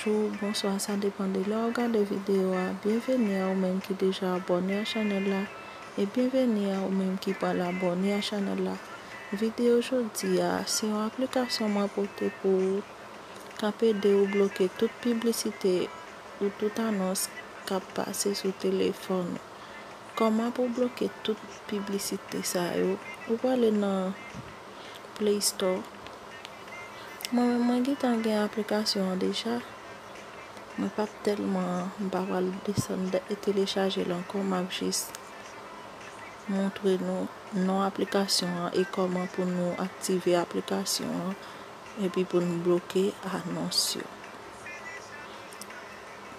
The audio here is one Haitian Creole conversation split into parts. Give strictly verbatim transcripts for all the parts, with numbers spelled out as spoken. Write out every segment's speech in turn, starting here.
Bonjou, bonswa, sa depann de lè w gade videyo a. Byenveni a ou menm ki deja abòne a chanèl la, e byenveni a ou menm ki pral abòne a chanèl la. Videyo jodi a, se yon aplikasyon mwen pote pou ou k ap ede ou bloke tout piblisite ou tout anons k ap pase sou telefòn ou. Kòman pou bloke tout piblisite sa yo? Ou prale nan Play Store. Mwen menm, mwen gentan gen aplikasyon an deja. Mwen p ap tèlman, m pa pral desann e telechaje l ankò. M ap jis montre nou non aplikasyon an e kòman pou nou aktive aplikasyon an epi pou nou bloke anons yo.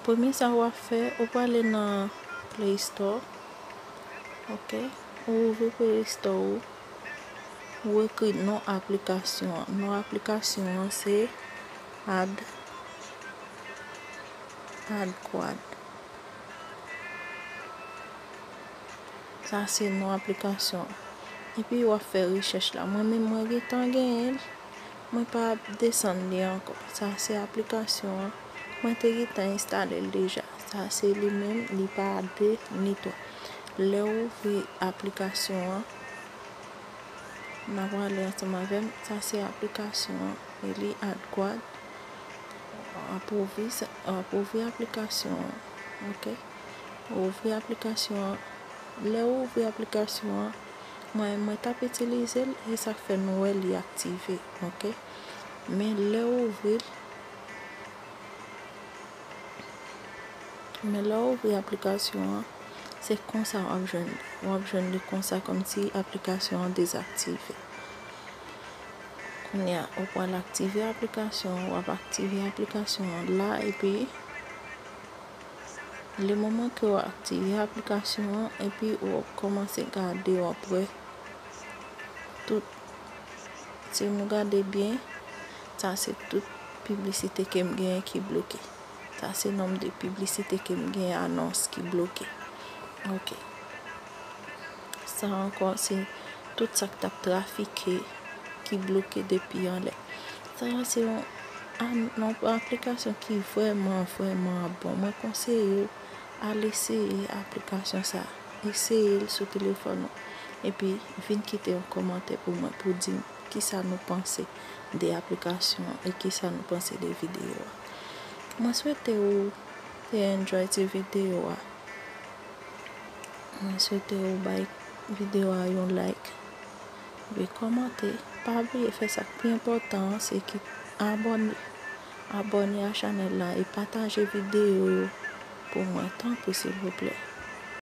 Premye sa w ap fè, ou prale nan Play Store. Ok. Ou ouvri Play Store ou. Ou ekri non aplikasyon an. Non aplikasyon an se Ad, AdQuad. Sa se non aplikasyon an. Epi w ap fè rechèch la. Mwen menm, mwen gentan genyen l. Mwen p ap desann li ankò. Sa se aplikasyon an. Mwen te gentan enstale l deja. Sa se li menm, li pa de ni twa. Lè w ouvri aplikasyon an, n a prale ansanm avè m. Sa se aplikasyon an. E li AdQuad. W ap ouvri sa, w ap ouvri aplikasyon an. Ok. Ou ouvri aplikasyon an. Lè ou ouvri aplikasyon an, mwen, mwen t ap itilize l, e sa k fè nou wè li aktive, ok? Men lè ou ouvri l, men lè ou ouvri aplikasyon an, se konsa w ap jwenn li. W ap jwenn li konsa, kòmsi aplikasyon an dezaktive. Kounye a, ou pral aktive aplikasyon an, w ap aktive aplikasyon an la, epi le moman ke w aktive aplikasyon an, epi w ap kòmanse gade, w ap wè tout. Si nou gade byen, sa se tout piblisite ke m genyen ki bloke. Sa se nonb de piblisite ke m genyen, anons ki bloke. Ok. Sa ankò, se tout sa k t ap trafike ki bloke depi anlè. Sa a se yon, an-, yon aplikasyon ki vrèman, vrèman bon. Mwen konseye w al eseye aplikasyon sa a. Eseye l sou telefòn ou. Epi, vin kite yon kòmantè pou mwen, pou di m kisa nou panse de aplikasyon an e kisa nou panse de videyo a. Mwen swete ou te enjoy ti videyo a. Mwen swete ou bay videyo a yon like. Epi kòmante. Pa bliye fè sa k pi enpòtan an, se ki abòne. Abòne a chanèl la e pataje videyo yo pou mwen, tanpri, silvouplè.